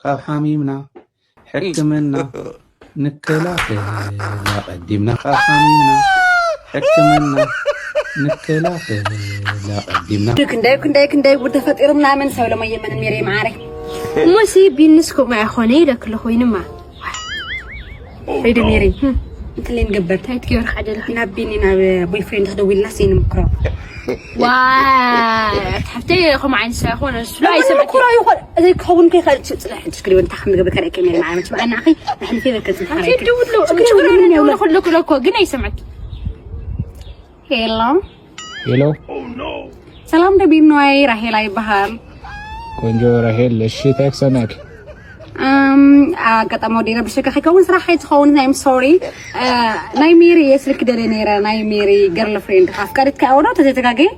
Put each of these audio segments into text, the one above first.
ካብ ሓሚምና ሕክምና ንከላኸል ኣቐዲምና፣ ካብ ሓሚምና ሕክምና ንከላኸል ኣቐዲምና። ክንደይ ክንደይ ክንደይ ጉድ ተፈጢሩ ምናምን ሰብ ለመየመን ሜሪ ማዓረይ። እሞሲ ቢንስ ከምኡ ኣይኾነ ኢለክ ኣለኹ ኮይንማ። ሬዲ ሜሪ፣ እንትን ንገበር። እንታይ ትገብር ሓደ ለኺ ናብ ቢኒ ናብ ቦይፍሬንድ ክደውልና ሲ ንምክሮ። ዋ፣ ሓፍተይ ከምኡ ዓይነት ሰብ ኣይኮነ፣ እሱ ኣይሰምዕኪ። ምክሮ ይኾን፣ እዚ ክኸውን ከይኽእል ሲ ጽናሕ፣ ሕጂ ክሪኦ እንታይ ከም ንገብር ከርእየኪ ሜሪ ማዓረይ። መች በኣና ኣኺ፣ ንሕልፊ በርከት እንታይ ሓራይ። ይደውል፣ ችግር የለውም፣ ይደውል፣ ይደውል፣ ይደውል እኮ፣ ግን ኣይሰምዕኪ። ሄሎ። ሄሎ። ሰላም ደቢብ ንዋይ፣ ራሄላ ይበሃል። ቆንጆ ራሄል፣ እሺ፣ እንታይ ክሰምዐኪ? ኣም፣ ኣጋጣሚ ወዲ ረብሸካ ከይከውን ስራሕ ከይትኸውን፣ I'm sorry። እ፣ ናይ ሜሪ እየ ስልኪ ደልየ ነይረ፣ ናይ ሜሪ ገርል ፍሬንድ፣ ኣፍቃሪትካ እያ ዶ? ተዘይተጋገየ?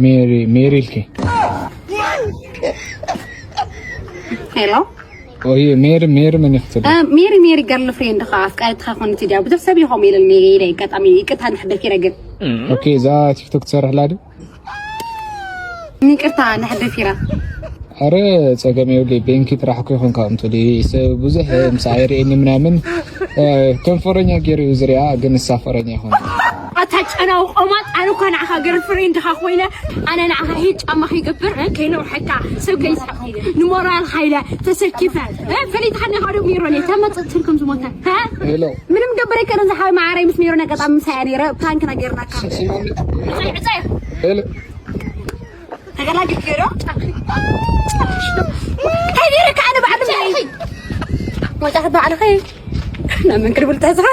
ሜሪ፣ ሜሪ ኢልኪ? ሄሎ። ኦይ፣ ሜሪ፣ ሜሪ መን እዩ ክትብል? እ፣ ሜሪ፣ ሜሪ ገርል ፍሬንድ ኸ ኣፍቃሪትኻ ኮነት ድያ? ብዙሕ ሰብ እዩ ከምኡ ኢሉኒ፣ ኢለ ኣጋጣሚ ይቅርታ እንድሕር ደፊረ ግን። ኦኬ፣ እዛ ቲክቶክ ትሰርሕ ኣላ ድዩ? ይቅርታ እንድሕር ደፊረ። ኣረ፣ ጸገም የብለይ፣ ቤንኪ ጥራሕ እኮ ይኾን ካብ እንትሉ ሰብ ብዙሕ ምሳዕ የርእየኒ ምናምን፣ እ፣ ከንፈረኛ ገይሩ እዩ ዝሪኣ፣ ግን ንሳ ፈረኛ ይኾን። ኣታ ጨናዊ ቆማጥ፣ ኣነ እኳ ንዓኻ ገርል ፍሬንድኻ ኮይነ፣ ኣነ ንዓኻ ሂድ ጫማ ከይገብር፣ እ፣ ከይነውሐካ፣ ሰብ ከይስሕቕ፣ ንሞራልካ ኢለ ተሰኪፈ፣ እ፣ ፈሊጥካኒ ኢኻ ዶ ሜሮን እየ ተመጽእ ትብል ከም ዝሞተ፣ እ? ሄሎ። ምንም ገብር ኣይከነን ዝሓወይ መዓረይ፣ ምስ ሜሮን ኣጋጣሚ ምሳያ ነይረ፣ ፕራንክ ና ገይርናካ። ሲ-፣ ሲማሚ። ዕጻይ፣ ዕጻይ። ሄሎ። ተገላግልክዮ ዶ? እንታይ ገይረካ ኣነ ባዕሉ እምበይ? ወጻኺ ባዕልኺ። ናብ መን ክድውል ተዝኻ?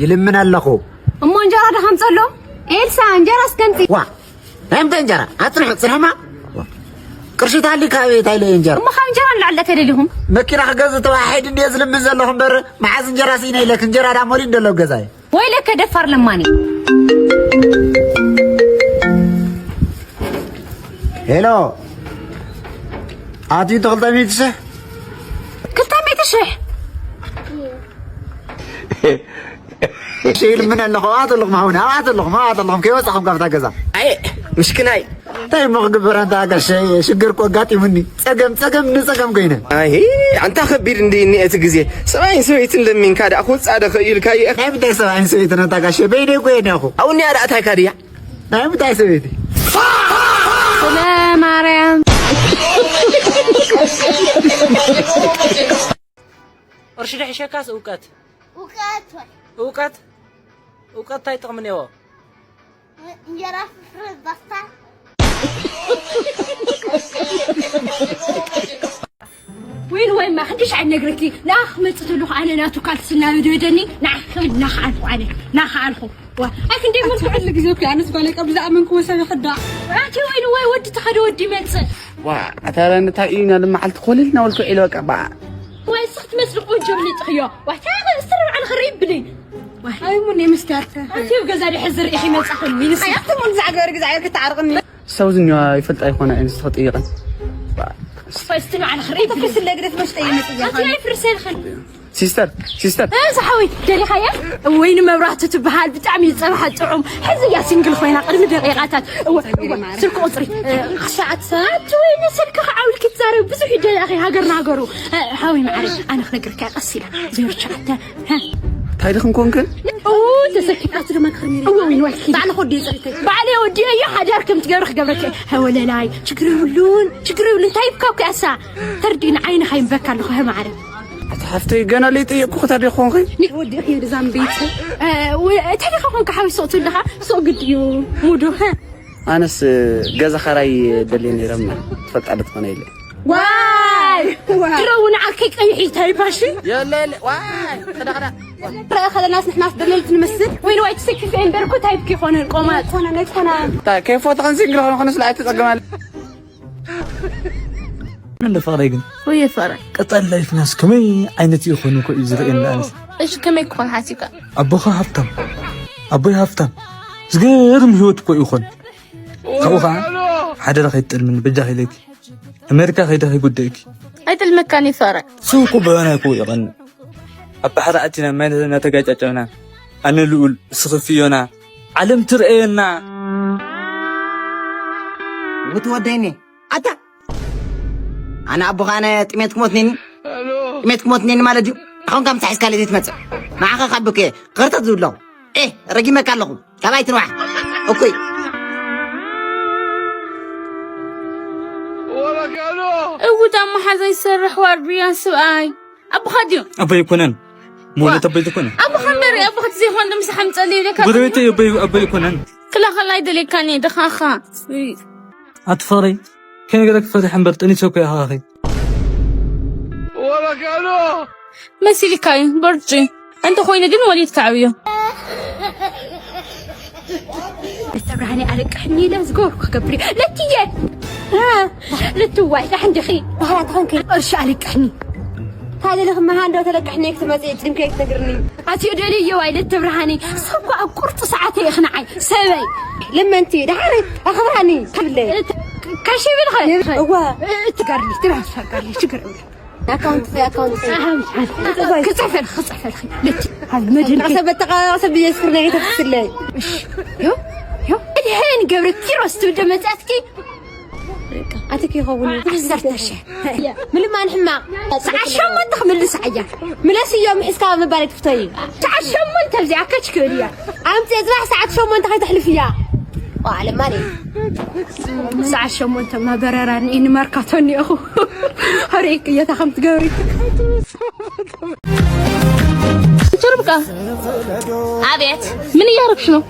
ይልምን ኣለኹ። እሞ እንጀራ ዶ ከምፀሎም? ኤልሳ፣ እንጀራ እስከምፂ። ዋ፣ ናይ ምንታይ እንጀራ? ኣፅንሑ፣ ፅንሕማ። ቅርሺ ታሊ ካበይ ታይለ እንጀራ? እሞ ካብ እንጀራ ንላዕሊ ተደሊኹም? መኪና ክገዝእ ተዋሒድ እንድየ ዝልምን ዘለኹ እምበር፣ መዓዝ እንጀራ ስኢነ ኢለክ፣ እንጀራ ዳ ሞሊድ ደሎ ገዛይ። ወይለከ ደፋር ለማኒ። ሄሎ፣ ኣትዩ እንተ ክልተ ሚእቲ ሽሕ? ክልተ ሚእቲ ሽሕ? ሽኢል ምን ኣለኹ? ኣብኣ ተለኹም፣ ሃውኒ፣ ኣብኣ ተለኹም፣ ኣብኣ ተለኹም፣ ከይወጻኹም ካብታ ገዛ። ኣየ፣ ምሽክናይ። እንታይ እሞ ክግበር፣ ኣንታ ጋሸ፣ ሽግር እኮ ኣጋጢሙኒ። ጸገም፣ ጸገም ንጸገም ኮይነ። ኣይ፣ ኣንታ ከቢድ እንዲ እኒ እቲ ግዜ። ሰብኣይን ሰበይትን ለሚንካ ደኣ ክውጻእ ዶ ክእዩልካ እየ? ናይ ምንታይ ሰብኣይን ሰበይትን፣ ኣንታ ጋሸ፣ በይነይ እኮ እየ እኒኣኹ። ኣብኡ እኒኣ ደኣ ታይካ ድያ? ናይ ምንታይ ሰበይቲ? ስለ ማርያም። ቅርሺ ዶ ይሕሸካስ እውቀት? እውቀት ወይ? እውቀት? እውቀት እንታይ ጥቕሚ እኒአዎ? እንጀራ ፍርፍር ፓስታ። ወይን ወይማ ክንዲ ሻዕ ነግረኪ ንኣ ክመጽእ ተለኹ ኣነ ናቱ ካልሲ እናበደበደኒ ንዓ ክብል እናኸዓልኩ ኣነ እናኸዓልኩ ዋ ኣይ ክንደይ መልኩ ኩሉ ግዜ እኮ ኣነስ ጓለይ ካብ ዝኣመንክዎ ሰብ ይኽዳዕ ኣቲ ወይን ወይ ወዲ ተኸደ ወዲ ይመጽእ ዋ ኣታ እንታይ እዩ ናብ መዓልቲ ኮለል እናበልኩ ዒለ በቃ በዓ ወይ እስኺ ትመስሊ ቆንጆ ብሊጥኽዮ ዋ እንታይ ስትረብዓል ክርኢ ብለይ ኣይ ሙን የምስታርተ ኣቲ ኣብ ገዛ ድሕር ዝርኢኺ መጻኹን ሚንስ ኣይ ኣቲ ሙን ዛዕገበሪ ግዛዕገር ክተዓርቕኒ ሰው ዝኒዋ ይፈልጣ ይኾና እየን ዝኽጥይቐን። ፈስቲ ንዓና ክርኢ ተፈስለ ግደት መሽጠ ይመጽእ ኣቲ ኣይፍርሰልኽን። ሲስተር ሲስተር። እዚ ሓወይ ደሊኻያ ወይኒ መብራህቱ ትበሃል ብጣዕሚ እዩ ጸባሓ ጥዑም። ሕዚ እያ ሲንግል ኮይና ቅድሚ ደቂቓታት። እወ፣ እወ፣ ስልኪ ቁጽሪ። ኣሻዓት ሰዓት ወይኒ ስልኪ ክዓውልኪ ትዛረብ ብዙሕ እዩ ደሊኻ ሃገርና ሃገሩ። ሓወይ መዓረይ ኣነ ክነግርካ ቀስ ኢላ ዜሮ ትሽዓተ እንታይ ድኽን ኮንክን? ኦ ተሰኪፋት ድማ ክርሚሪ እዎ ወይ ወይ ባዕለ ኮዲ ጽሪተ ባዕለ ወዲ እዩ ሓዳር ከም ትገብር ክገብረክ ወለላይ ችግር ይብሉን ችግር ይብሉን እንታይ ይብካው ከሳ ተርዲን ዓይንኻ ይንበካ ኣለኹ ሀ ማዕረ ኣቲ ሓፍተይ ገና ለይጠየቅኩ ክታ ዲኾንኺ ወዲ እዩ ድዛም ቤት ተሪኻ ኮንካ ሓዊ ሶቅቱ ኣለኻ ሶቅ ግድ እዩ ሙዶ ኣነስ ገዛ ኻራይ ደልየ ነይረ እማ ትፈልጣ ዶ ትኾነ ኢለ ዋይ ድሮ እውን ዓርከይ ቀይሕ ኢልታ ይባሽ የለ የለ ዋይ ኸዳ ኸዳ ረአ ኸለናስ ንሕናስ ደለልት ንመስል ወይ ንዋይ ትሰኪፍ እምበር እኮ ታይፕ ከይኮነ ቆማ ኮነ ናይ ኮነ እንታይ ከይፎቶ ኸን ሲንግል ኾነ ኾነ ስለ ኣይትጸገማል እንደ ፍቕረይ ግን ወይ ፍቕረ ቀጻሊ ላይፍናስ ከመይ ዓይነት ይኾን እኮ እዩ ዝርእየኒ ኣነስ። እሺ ከመይ ክኾን ሓሲብካ? ኣቦኻ ሃብታም ኣቦይ ሃብታም ዝገርም ህይወት እኮ ይኾን። ካብኡ ከዓ ሓደራ ከይትጠልምኒ በጃ ከይለኪ ኣሜሪካ ከይደ ከይጉደእኪ። ኣይጥልመካን እዩ ፍቕረ። ሱቁ በበናይ እኮ ይቐንእ። ኣብ ባሕሪ ኣቲና ማይ እናተጋጫጨብና ኣነ ልኡል እስኺ ፍዮና ዓለም ትርእየና። ውትወደይኒ ኣታ ኣነ ኣቦኻ ኣነ ጥሜት ክሞትኒኒ ጥሜት ክሞትኒኒ ማለት እዩ። ኣኹን ካብ ምሳሕ ስካለ ዘይትመፅእ ንዓኻ ካብ ብክ ክርተት ዝብሎ ኤ ረጊመካ ኣለኹ። ካባይ ትንዋሕ እኩይ እውት ኣብ መሓዛ ይሰርሕ ዋርድያ ስብኣይ ኣቦኻ ድዩ? ኣቦይ ኣይኮነን። መውለድ ኣቦይ ኣይኮነን። ኣቦኻ እምበር ኣቦኻ ዘይኮን ድምስሓ ምፀሊ ኢለካ ጎረቤተይ ኣቦይ ኣቦይ ኣይኮነን። ክላኸል ኣይደልየካን እየ ድኻኻ ኣቲ ፍቕረይ ከይነገረኪ ፈሪሐ እምበር ጠኒሰ እኮ እየ ካኻኺ። መሲልካ እዩ ቦርጭ እንተኾይኑ ግን ወሊድካ ዓብዮ። እተብርሃኒ ኣለቅሕኒ ኢለ ዝገበርኩ ክገብር እዩ ለትየ ለትዋይ ዳሕን ዲኺ ባህላ ተኸንከ ቅርሺ ኣለቅሕኒ ታደለ ክመሃ እንዶ ተለቅሕኒ ክትመፅእ ትድንከ ክትነግርኒ ኣትዮ ደልዮ ዋይ ለተብርሃኒ ሰኳ ኣብ ቁርጡ ሰዓተ ኢኽንዓይ ሰበይ ልመንቲ ዳሕሪ ኣኽብራኒ ትብለ ከሺ ብልኸ እዋ ትጋርሊ ትባል ትጋርሊ ችግር የብሉ ኣካውንት ኣካውንት ክፅሕፈልክ ክፅሕፈልክ ልቲ ኣብ መድን ተቃሰብ ተቃሰብ ብየ ስክር ናይ ተፍስለይ ዮ ዮ እድሄን ገብረ ኪሮስ ትብል መፅኣትኪ ኣትክ ይኸውን ዓሰርተ ሺሕ ምልማን ሕማቕ ሰዓት ሸሞንተ ክምልስ ዓያ ምለስዮ ምሕዝካ ምባል ትፍተይ ሰዓት ሸሞንተ ኣብዚኣ ከች ክብል እያ ኣምፅእ ፅባሕ ሰዓት ሸሞንተ ከይተሕልፍ እያ ዓለም ማለት ሰዓት ሸሞንተ ማበረራ ንኢኒ መርካቶ እኒኦኹ ሀሬክ እየታ ከም ትገብሪ ቱርብቃ አቤት ምን እያረግሽ ነው?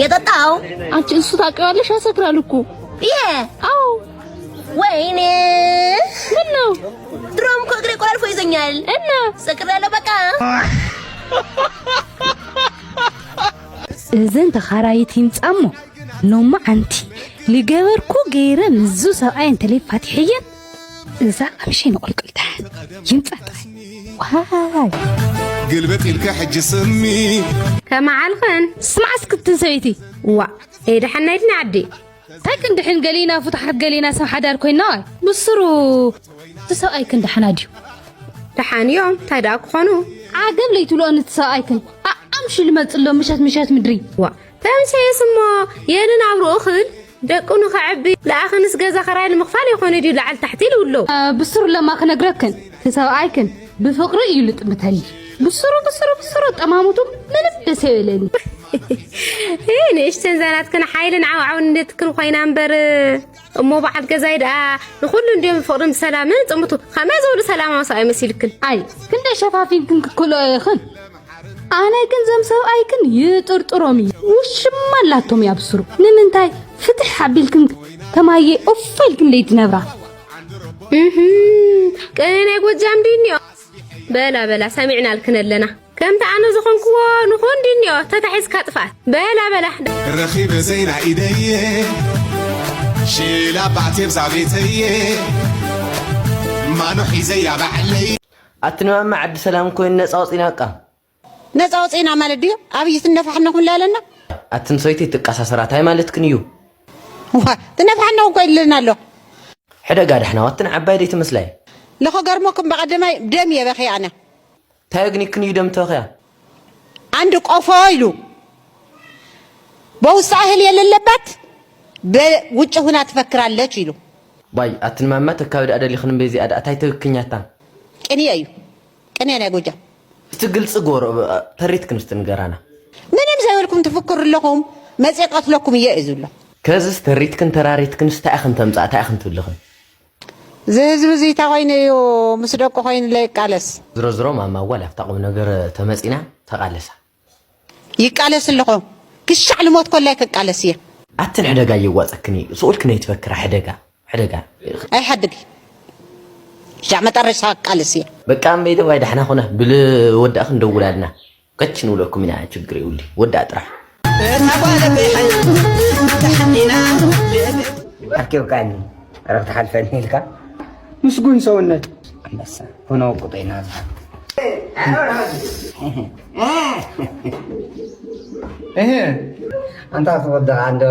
የጠጣው አንቺ እሱ ታውቂዋለሽ ያሰክራል እኮ። ይሄ አዎ ወይኔ ምን ነው? ድሮም እኮ እግሬ ቆላልፎ ይዘኛል። እና ሰክሬያለሁ በቃ። እዘን ተኻራይት ይምጻሞ ሎማዓንቲ ልገበርኩ ገይረ ምዙ ሰብኣይ እንተለይ ፋቲሐየን እዛ ኣምሸይ ንቆልቅልታ ይምጻ ጥራይ ዋይ ግልብጥ ኢልካ ሕጂ ስሚ ከመዓልኽን ስማዕ እስክትን ሰበይቲ ዋ ደሓናይ ድና ዓዲ እንታይ ክንድሕን ገሊና ፍቱሓት ገሊና ሰብ ሓዳር ኮይና ብስሩ እቲ ሰብኣይ ክንድሓና ድዩ ደሓን እዮም እንታይ ደኣ ክኾኑ ዓገብ ለይትብልኦ ነቲ ሰብኣይክን ኣኣምሹ ልመፅሎ ምሸት ምሸት ምድሪ ዋ ተምሴስ እሞ የንን ኣብርኡ ክል ደቁ ንኸዕቢ ለኣኽንስ ገዛ ኸራይ ንምኽፋል ይኾነ ድዩ ላዕል ታሕቲ ኢሉ ኣሎ ብስሩ ለማ ክነግረክን እቲ ሰብኣይክን ብፍቕሪ እዩ ልጥምተኒ ብስሩ ብስሩ ብስሩ ጠማሙቱ ምንም ደስ የብለኒ ይህ ንእሽተን ዛናትክን ሓይልን ዓውዓውን እንደትክን ኮይና እምበር እሞ በዓል ገዛይ ደኣ ንኹሉ እንዲዮም ብፍቕርን ብሰላምን ጽምቱ ከመይ ዝበሉ ሰላማዊ ሰብኣይ መሲልክን ኣይ ክንደይ ሸፋፊንክን ክክልኦ ኢኽን ኣነ ግን ዘም ሰብኣይክን ይጥርጥሮም እዩ ውሽማ ኣላቶም ያብስሩ ንምንታይ ፍትሕ ኣቢልክን ከማየ ኦፋ ኢልክን ለይትነብራ ቅነ ናይ ጎጃም ድዩ እኒኦ በላ በላ ሰሚዕናልክን ኣለና ከምቲ ኣነ ዝኾንክዎ ንኹን ድንዮ ተታሒዝካ ጥፋት በላ በላ ረኺበ ዘይና ኢደየ ሺላ ባዕቴ ብዛ ቤተየ ማኖ ሒዘያ ባዕለይ ኣትንማማ ዓዲ ሰላም ኮይኑ ነፃ ወፂና ቃ ነፃ ወፂና ማለት ድዩ ኣብይ ትነፋሕነኹም ላለና ኣትን ሰይቲ ትቃሳሰራ ታይ ማለትክን እዩ ትነፋሕነኹም ኮይልልና ኣሎ ሕደጋ ዳሕና ዋትን ዓባይ ደይ ትመስላይ ለኸገርመኩም በቐደማይ ደም የበኺ ኣነ ታየግኒክን እዩ ደምተኸያ አንድ ቆፎ ይሉ በውስጥ እህል የሌለባት በውጭ ሁና ትፈክራለች ይሉ ባይ ኣትንማማ ተካብድ ኣደሊኽን በዚ ኣዳ ኣታይ ተግክኛታ ቅኔ እዩ ቅኔ ናይ ጎጃም እቲ ግልፂ ጎሮ ተሪት ክንስቲ ንገራና ምንም ዘይብልኩም ትፍክሩ ኣለኹም መፅእ ቀትለኩም እየ እዩ ዝብሎ ከዝስ ተሪትክን ተራሪትክንስ እንታይ ኢኽን ተምፃእ እንታይ ኢኽን ትብልኽን እዚ ህዝቢ እዚ እንታይ ኮይኑ እዩ ምስ ደቁ ኮይኑ ለይቃለስ ዝሮ ዝሮ ማማ ዋላ ኣብታ ቁም ነገር ተመፂና ተቃለሳ ይቃለስ ኣለኹ ክሻዕ ልሞት ኮላይ ክቃለስ እየ ኣትን ሕደጋ የዋፀክን እዩ ስኡልክን ኣይትፈክራ ሕደጋ ሕደጋ ኣይሓድግ ክሻዕ መጠረሻ ክቃለስ እየ በቃ እምበይ ደዋይ ዳሕና ኮነ ብልወዳእኽን ደውላልና ከች ንብለኩም ኢና ችግር የብሉ ወዳእ ጥራሕ እታ ጓለበይ ሓይል ተሓኒና ኣኪብካኒ ረብ ትሓልፈኒ ኢልካ ምስጉን ሰውነት። ኣንበሳ፣ ሆኖ ቁጠይ ናዛ። እህ፣ ኣንታ ትወድቕ ኣንዶ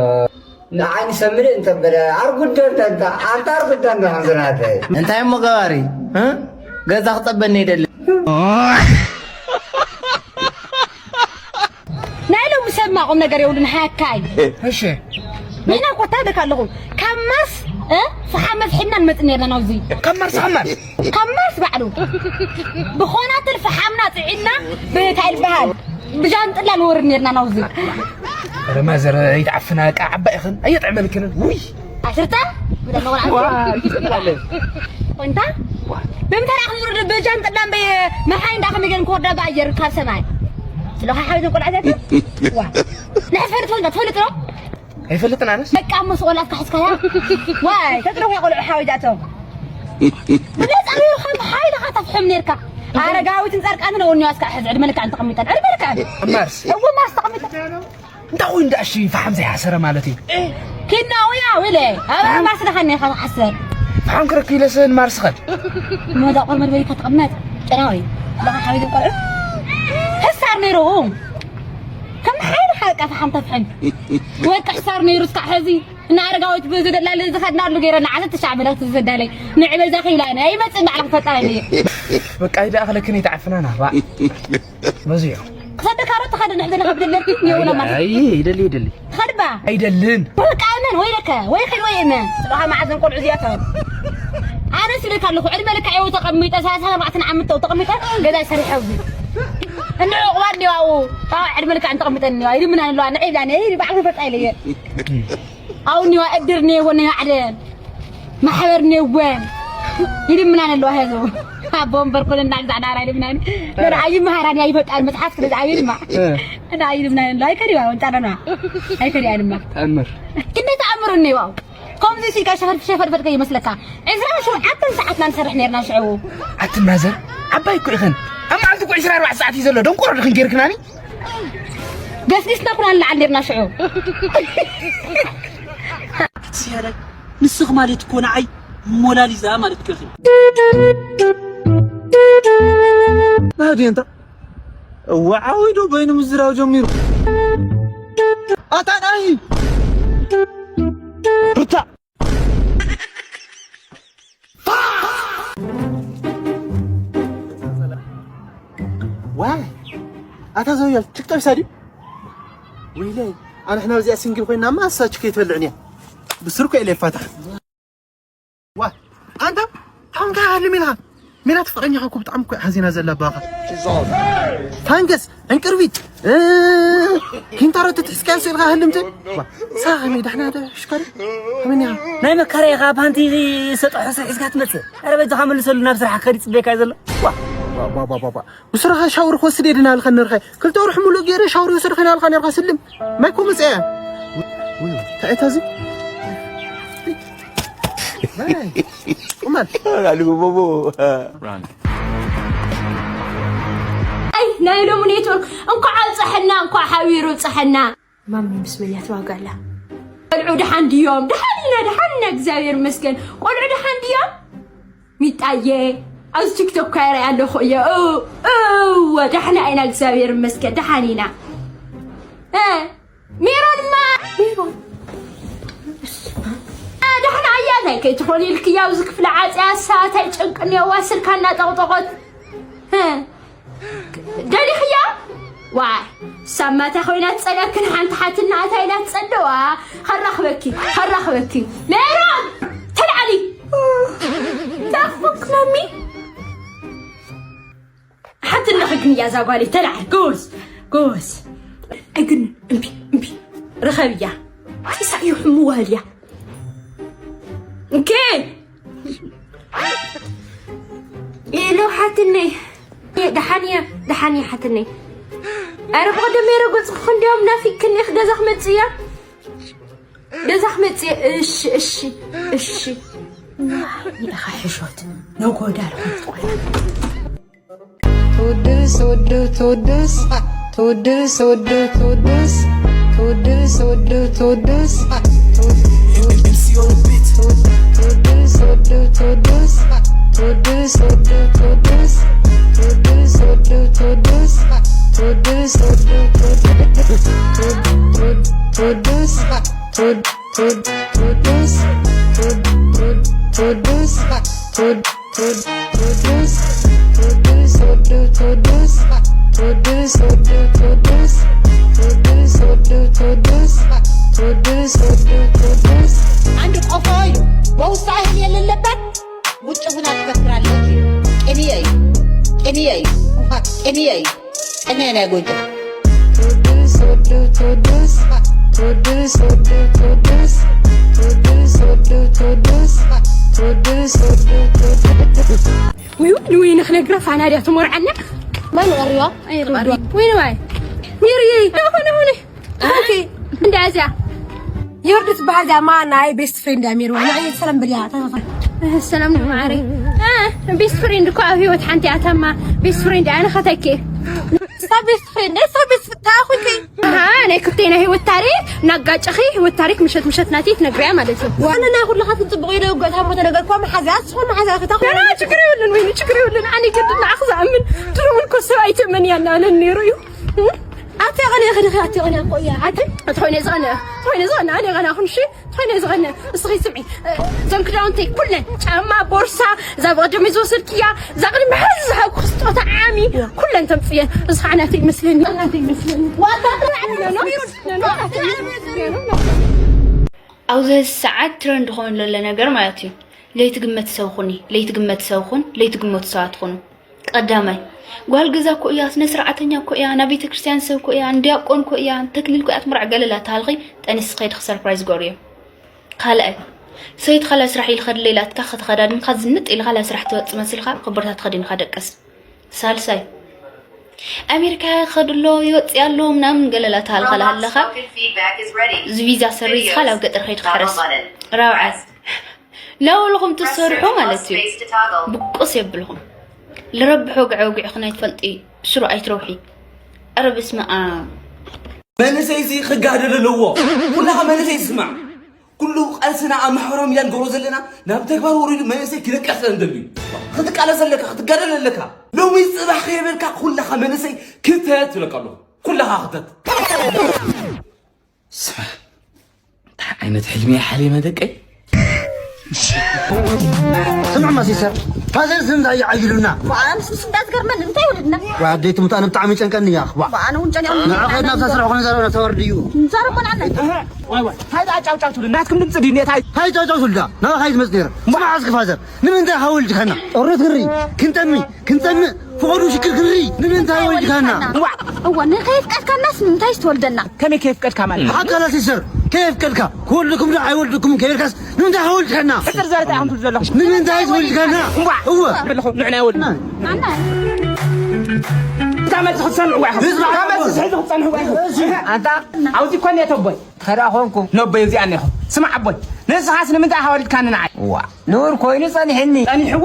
ንዓይ ንሰምድ እንተ በለ ኣርጉዶ እንተ፣ ኣንታ ኣርጉዶ እንተ ከምዝናተ። እንታይ እሞ ገባሪ? እ? ገዛ ክጸበኒ ይደሊ። ናይ ሎሚ ሰብማ ቁም ነገር የብሉን። ሃካይ። እሺ። ንሕና እኮ እንታይ እብለካ ኣለኹ? ካብ ማርስ፣ እ? ፈሓም መፍሒምና ንመጽእ ነርና ናብዚ። ካብ ማርስ፣ ካብ ማርስ? ካብ ማርስ ባዕሉ። ብኾናትል ፈሓምና ጽዒድና፣ ብታይ ይበሃል? ብጃንጥላ ንወርድ ነርና ናብዚ። ኧረ ማዘር፣ ኣይትዓፍና፣ ቃ ዓባይ ኢኽን፣ ኣየጥዕመልክንን። ውይ። ኣሽርታ? ብደመ ቆልዓ። ዋ፣ ይስጥላለ። ቆንታ? ዋ። ብምንታይ ደኣ ክንወርድ? ብጃንጥላ እምበይ፣ መሓይ እንዳ ከመይ ገይረን ክወርዳ ብኣየር ካብ ሰማይ? ስለኻ ሓቢቶም ቆልዓ ዘተ? ዋ። ንሕና ትፈልጥ፣ ትፈልጥ፣ ትፈልጥ ዶ? ኣይፈልጥን ኣነስ። በቃ እሞ ስቆላት ካሕስካያ? ዋይ፣ ተጥረኹ ቆልዑ ሓወጃቶም። ብነፃ ነይሩ ከም ሓይልኻ ተፍሕም ነይርካ። ኣረጋዊትን ፃድቃንን እውን እኒዋ እስካ ሕዚ ዕድመ ልክዐን ተቐሚጠን። ዕድመ ልክዐን። ማርስ። እዎ ማርስ ተቐሚጠን። እንታይ ኮይኑ ደኣ እሺ ፈሓም ዘይሓሰረ ማለት እዩ? ኪናውያ ውለ፣ ኣብ ማርስ ደኻ እኒኻ ትሓስር? ፈሓም ክረክብ ኢለስ ንማርስ ኸድ። ሞዳ ቆርመድ በሊካ ተቐመጥ። ጨናዊ። በኻ ሓቢቶም ቆልዑ። ሕሳር ነይሩ። ከም ሓይልኻ በቃ ፈሓም ተፍሕም። ወርቂ ሕሳር ነይሩ እስካ ሕዚ። እና ኣረጋዊት ብዝደላለ ዝኸድናሉ ገይረና ዓሰርተ ትሽዓ ብለት ዝዘዳለይ። ንዕ በዛ ከይብላ እየ። ኣይመጽእ ባዕላ ክፈጣ እየ። በቃ ይደኣኽለክን ይተዓፍናና። ባ። በዚሑ። ክሰደካ ዶ ትኸደ ንሕዘና ከብደለኪ? የውላ ማለት። ኣይ፣ ይደሊ፣ ይደሊ። ትኸድባ? ኣይደልን። በቃ እመን፣ ወይ ለከ፣ ወይ ኸይድ ወይ እመን። ስለኻ መዓዘን ቆልዑ እዚኣቶም። ኣነ ሲልካ ኣለኹ፣ ዕድመ ልክዐይ ተቐሚጠ፣ ሰላሳ ኣርባዕተ ዓመት ተቐሚጠ፣ ገዛይ ሰሪሐ ኣብዚ። እንደ ዕቑባ እንዲያው፣ ኣዎ፣ ዕድመ ልክዐን ተቐሚጠን እንዲያው፣ ይድምና ኣለዋ፣ ንዒ ብላኒ፣ ይዲ ባዕሉ ፈጣ ኢለየ። ኣው እኒዋ እድር እኒወ፣ ናይ ባዕደን ማሕበር እኒወን። ይድምናን ኣለዋ፣ ሄዞ። ኣቦ እምበር ኮነ እና ብዛዕባ ናራ ይድምናን። ገና ኣይምሃራን፣ ኣይበቃን መጽሓፍ፣ ስለዚ ኣይድማ። እ። እና ኣይድምናን ኣለዋ፣ ኣይከዲዋ፣ ወንጫለና። ኣይከዲያ ድማ። ተኣምር። ክንደይ ተኣምር እኒዋ። ከምዚ ሲልካ ሸፈር-፣ ሸፈርፈር ከይመስለካ። ዕስራን ሸውዓተን ሰዓትና ንሰርሕ ነርና ሽዑ። ኣቲ ማዘር፣ ዓባይ እኮ ኢኽን። ኣብ መዓልቲ እኮ ዕስራ ኣርባዕተ ሰዓት እዩ ዘሎ። ደንቆሮ ድኽን ጌርክናኒ? ገስጊስና ኩና ንለዓል ነርና ሽዑ። ዝያዳይ፣ ንስኽ ማለት እኮ ንዓይ ሞናሊዛ ማለት እኮ ኢኺ። ናዲ እንታ እወ፣ ዓው ኢሉ በይኑ ምዝራብ ጀሚሩ። ኣታ ናይ ሩታ። ዋይ፣ ኣታ ዘውያል ቲክቶክ ሳዲ። ወይለይ፣ ኣነ ሕና እዚኣ ሲንግል ኮይና ማሳች ከይትበልዕን እያ። ብስርኮ ኢለ ይፋታ። ዋ፣ ኣንታ ታንካ ሃልም ኢልካ። ሜላት ፍቕረኛኻ እኮ ብጣዕሚ እኮ ሓዚና ዘላ ባኻ። ታንከስ፣ ዕንቅርቢት፣ እ፣ ኪንታሮት ትሕዝካዮ ስእልካ ህልምቲ። ዋ፣ ሳኻ ሜዳ ሕና ዶ ሽካሪ? ከመኛ? ናይ መካረይ ኢኻ፣ ፓንቲ ሰጠሖ ስር ሒዝካ ትመጽእ። ኣረ በጃኻ መልሰሉ፣ ናብ ስራሕ ከዲ ጽበየካ እዩ ዘሎ። ዋ። ዋ፣ ዋ፣ ዋ፣ ዋ፣ ዋ። ብስራኻ ሻወር ክወስድ እየ ድና ኢልካ ነርካ። ክልተ ወርሒ ሙሉእ ገይረ ሻወር ይወሰድካ ኢና ኢልካ ነርካ ስልም። ማይ እኮ መጽአ። ውይ፣ እንታይ እታ እዚ? ማይ። ቁማል። ኣሉ ቦቦ። ኣይ፣ ናይ ሎሚ ኔትወርክ እንኳዕ ኣብፀሐና፣ እንኳዕ ሓቢሩ ኣብፀሐና። ማሚ ምስ መን እያ ትዋጋላ? ቆልዑ ደሓን ድዮም? ደሓን ኢና፣ ደሓን ኢና፣ እግዚኣብሔር ይመስገን። ቆልዑ ደሓን ድዮም? ሚጣየ፣ ኣብዚ ቲክቶክ እኳ ይርኣ ኣለኹ እየ። እ-፣ እወ፣ ደሕና ኢና፣ እግዚኣብሔር ይመስገን፣ ደሓን ኢና። እ፣ ሜሮንማ፣ ሜሮን። እ፣ ደሕና እያ፣ እንታይ ከይትኾኒ ኢልክያ፣ ኣብዚ ክፍሊ ዓጽያ፣ ሳት ኣይጨንቅን እየዋ፣ ስልካ እናጠቕጠቖት። እ፣ ደሊኽያ? ዋይ፣ ሳማታ ኮይና ትጸልየክን ሓንቲ ሓትና እታ ኢላ ትጸልዋ። ኸራኽበኪ፣ ኸራኽበኪ። ሜሮን፣ ተልዓሊ። ታኽፉክ ማሚ። ሓትነኺ ግን እያ እዛ ጓለይ፣ ተልዓሊ። ጎበዝ፣ ጎበዝ። ግን እምቢ፣ እምቢ። ርኸብያ። ቂሳ እዩ ሕሙ ዋህልያ። እንኬ። ሄሎ ሓትነይ፣ ደሓን እየ፣ ደሓን እየ ሓትነይ። ኣረ ብቐደም ነይረ ገፅኩ ክንዲኦም ናፊቅክኒ ኢኺ፣ ገዛ ክመፅእ እያ፣ ገዛ ክመፅእ እየ። እሺ፣ እሺ፣ እሺ። ኢኻ ሕሾት ነጎዳ ልኾንት ቆልዓ። ትውድስ፣ ትውድስ፣ ትውድስ፣ ትውድስ፣ ትውድስ፣ ትውድስ፣ ትውድስ፣ ትውድስ፣ ትውድስ፣ ትውድስ፣ ትውድስ፣ ትውድስ፣ ተወዱ ተወዱስ ተወዱስ ወዱ ተወዱስ ተወዱስ ወዱ ተወዱስ ተወዱስ ወዱ ተወዱስ ተወዱስ ተወዱስ ተወዱስ ተወዱስ ተወዱስ ተወዱስ ተወዱስ ወዱ ተወዱስ ተወዱስ ወዱ ተወዱስ ተወዱስ ወዱ ተወዱስ ተወዱስ ወዱ ተወዱስ አንድ ቆፎ ኢሉ በውስጥ አይን የሌለበት ውጭ ሁና ትፈክራለች። ቅንየ እዩ ቅንየ እዩ ቅንየ እዩ ቅንየ ናይ ጎጃ ተወዱስ ወዱ ተወዱስ ተወዱስ ወዱ ተወዱስ ተወዱስ ወዱ ተወዱስ ተወዱስ ወዱ ተወዱስ ወይ ወይ ንወይኒ ክነግራ ፋና ድያ ትመርዓና መን ቀሪዋ ወይ ንዋይ ሚሪ ሆነ ሆነ ኦኬ እንዳዚያ የወርድ ትበሃል ዚያ ማ ናይ ቤስት ፍሬንድ ኣሚር ወይ ናይ ሰላም ብልያ ተፈ ሰላም ነው ማሪ ቤስት ፍሬንድ እኮ ኣብ ህይወት ሓንቲ ኣታማ ቤስት ፍሬንድ ኣነ ከተኬ ስታ ቤስት ፍሬንድ ስታ ቤስት ታኹኪ ናይ ክልቴና ህይወት ታሪክ እናጋጨኺ ህይወት ታሪክ ምሸት ምሸት ናተይ ትነግርያ ማለት እዩ። ዋና ናይ ኩልኻ ትጽብቑ ኢለ ገታ ሞተ ነገር እኳ መሓዝያ ስኹን መሓዝያ ክታ ና ችግር የብልን ወይ ችግር የብልን ኣነ ግድ ንዓኽ ዝኣምን ድሮውን እኮ ሰብ ኣይትእመን እያ እናበለኒ ነይሩ እዩ። ኣቲ ቐነ ኸዲ ኸዲ ቐነ ቆያ ኣቲ ትኾይነ ዝቐነ ትኾይነ ዝቐነ ኣነ ቐና ኩንሺ ትኾይነ ዝቐነ እስኺ ስምዒ እዞም ክዳውንተይ ኩለን ጫማ ቦርሳ እዛ ብቐደመይ ዝወሰድክያ እዛ ቅድሚ ሕዚ ዝሃብኩ ስጦታ ዓሚ ኩለን ተምፅየን እዚ ከዓ ናተይ ይመስለኒ ናተይ ይመስለኒ ኣብዚ ሰዓት ትረንድ ኮይኑ ዘሎ ነገር ማለት እዩ። ለይትግመት ሰብ ኩኒ፣ ለይትግመት ሰብ ኩን፣ ለይትግመቱ ሰባት ኩኑ። ቀዳማይ፣ ጓል ገዛ እኮ እያ፣ ስነ ስርዓተኛ እኮ እያ፣ ናብ ቤተ ክርስቲያን ሰብ እኮ እያ፣ ንዲያቆን እኮ እያ፣ ንተክሊል እኮ እያ ትምርዕ ገለ ላተሃልኺ ጠኒስኺ ከይድኺ ሰርፕራይዝ ግበርዮ። ካልኣይ፣ ሰይቲ ካልኣይ ስራሕ ኢልካ ድለይ ኢላትካ ከተኸዳድንካ ዝንጥ ኢልካ ካልኣይ ስራሕ ትወጽእ መስልካ ኮቦርታ ተኸዲንካ ደቅስ። ሳልሳይ፣ ኣሜሪካ ይኸድ ኣሎ ይወፅእ ኣሎ ምናምን ገለላ ተሃልኸላ ኣለኻ እዚ ቪዛ ሰሪዝካ ናብ ገጠር ከይድ ክሕረስ ራብዓይ ላወልኹም ትሰርሑ ማለት እዩ ብቁስ የብልኹም ልረብሕ ወግዐ ወግዕኹም ኣይትፈልጢ ብስሩ ኣይትረውሒ ኧረ በስመ ኣብ መንእሰይ እዚ ክጋደል ኣለዎ ኩላኻ መንእሰይ ስማዕ ኩሉ ቃልስና ኣብ ማሕበራዊ ሚድያ ንገብሮ ዘለና ናብ ተግባር ወሪዱ መንእሰይ ክነቅሕ ስለ ንደሊ እዩ። ክትቃለስ ኣለካ፣ ክትጋደል ኣለካ። ሎሚ ጽባሕ ከየበልካ ኩላኻ መንእሰይ ክተት ይብለካ ኣለኹ። ኩላኻ ክተት። እንታይ ዓይነት ሕልሚ እየ ሓሊመ ደቀይ? ስምዕማ ሲስተር ፋዘር ስም እንታይ ይዓይሉና ኣምስምስ እንዳትገርመን እንታይ ወለድና ወይ ኣደይ ትሙት ኣነ ብጣዕሚ ይጨንቀኒ እያ ክዋ ኣነ እውን ጨንቀ ንዓኸ ናብ ሳስራ ኾነ ዘረብና ተወርድ እዩ ንዛረቦ ንዓና እንታይ ዳጫውጫውትሉ ናትኩም ድምፂ ድዩ ኔታይ እንታይ ጫውጫው ስልዳ ናባኻ እዩ ዝመፅ ነይረ ስማዕ እስኪ ፋዘር ንምንታይ ሃወልድካና ጦርነት ክንርኢ ክንጠሚ ክንጠምእ ፍቐዱ ሽክር ክንርኢ ንምንታይ ወልድካና እዋ ንኸየፍቀድካናስ ንምንታይ ዝተወልደና ከመይ ከየፍቀድካ ማለት ሓቃላ ሲስተር ከየፍቀድካ ክወልድኩም ዶ ኣይወልድኩም ከይልካስ ንምንታይ ሃወልድካና ሕፅር ዝበለ እንታይ ኣኹም ትብሉ ዘለኹም ንምንታይ ወልድካና እዋ ኣለኹ ንዕና ይወልና እታ መልሲ ክትሰምዕዋ ኢኹም እታ መልሲ ስሒቱ ክትፀንሕዋ ኢኹም ኣንታ ኣብዚ ኮን የተቦይ ተራ ኾንኩ ነቦይ እዚኣ እኒኹ ስማዕ ኣቦይ ንስኻስ ንምንታይ ሃወልድካኒ ንዓይ ዋ ንኡር ኮይኑ ጸኒሕኒ ጸኒሕዎ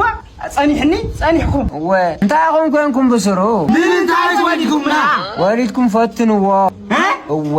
ጸኒሕኒ ጸኒሕኩም እወ እንታይ ኾን ኮንኩም ብስሩ ንምንታይ ወሊድኩምና ወሊድኩም ፈትንዎ እወ